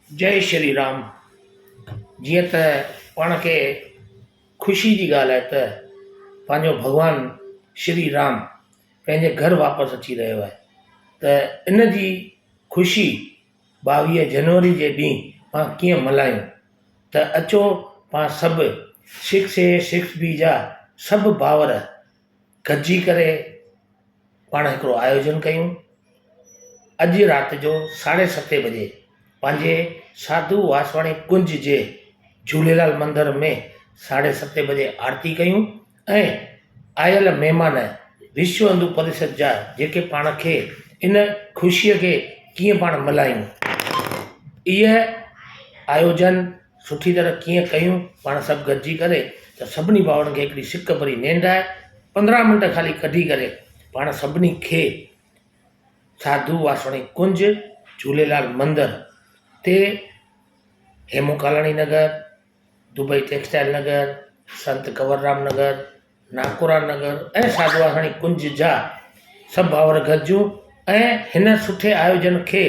جئي شري رام جيئن ته پاڻ کي خوشي جي ڳالهه آهي ته پنهنجو ڀڳوان شري رام پنهنجي گهر واپس اچي رهيو آهي ته ان جي خوشي 22 جنوري جي ڏينهن پاڻ ڪيئن ملهايون ته اچو پاڻ سڀ سڪس اي سڪس بي جا سڀ ڀائر گڏجي ڪري پاڻ هڪڙو آيوجن ڪيون. اڄ رات جو ساڍي ستين بجي پنهنجي ساڌو واسواڻي ڪنج جي جهوليلال مندر ۾ ساڍي ستين بجي آرتي ڪيون ۽ آيل مهمان وشو هندو پريشد جا جيڪي پاڻ کي ان خوشيء کي ڪيئن پاڻ ملهايون اهي آيوجن سٺي طرح ڪيئن ڪيون پاڻ سڀ گڏجي ڪري ته سڀني ڀائرن کي هڪڙي سڪ ڀري نينڍ آهي 15 منٽ خالي ڪڍي ڪري پاڻ سڀني کي ساڌو واسواڻي ڪنج جهوليلال مندر تي هيمو ڪالاڻي نگر دبئي ٽيڪسٽائل نگر سنت ڪنور رام نگر ناڪورا نگر ۽ ساڌو واسواڻي ڪنج جا سڀ ڀائر گڏجون ۽ هن سٺي آيوجن کي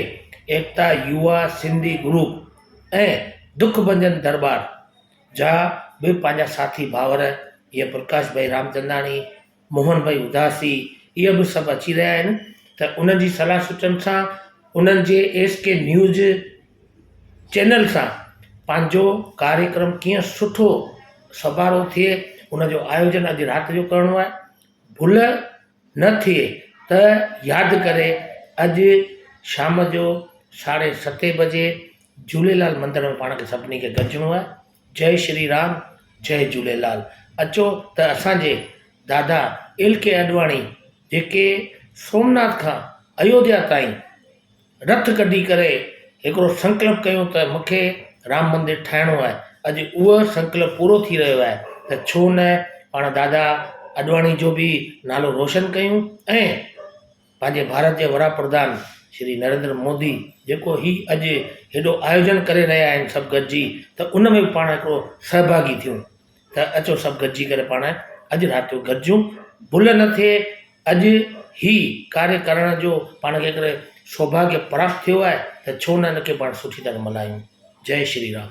ايڪتا يووا سنڌي گروپ ۽ دک ڀنجن درٻار جا به پنهنجا ساٿي ڀائر جيئن پرڪاش ڀائي رامچنداڻي، موهن ڀائي اداسي اهي به سڀ اچي رهيا آهن ته انهن جي صلاح سوچن سان انهن جي ايس ڪي نيوز چينل سان پنهنجو ڪاريڪرم ڪيئن سٺو سڀارو ٿئي ان جو آيوجن اڄ رات جو ڪرڻو آهي ڀل نه ٿئي ته ياد ڪري اڄ شام جو ساڍي ستين بجي جهوليلال مندر ۾ پاڻ کي سڀني کي گڏجڻو آهي جئي شري رام جئي جهوليلال اچو ته اسان جي دادا ايل ڪي اڏواڻي جيڪي سومناٿ کان ايوڌيا تائين رٿ ڪڍي ڪري هڪڙو سنڪلپ ڪيون ته مون کي رام مندر ٺاهڻو آهي اڄ اهو سنڪلپ پورو ٿي رهيو آهي ته ڇو نه پاڻ دادا اڏواڻي جو به نالو روشن ڪيون ۽ پنهنجي ڀارت جي وڏا پرڌان شري نريندر مودي جيڪو هي اڄ هيڏو آيوجن ڪري رهيا آهن سڀ گڏجي ته ان ۾ به پاڻ هڪڙو سهڀاڳي ٿيون ته اچو سڀ گڏجي ڪري پاڻ اڄ رات جو گڏجون ڀل نه ٿئي اڄ هي ڪاريه ڪرڻ جو پاڻ کي هڪڙي سوڀاگيه پراپت ٿيو آهي ته ڇو نه ان کي پاڻ سٺي طرح ملهايون جئي شري رام.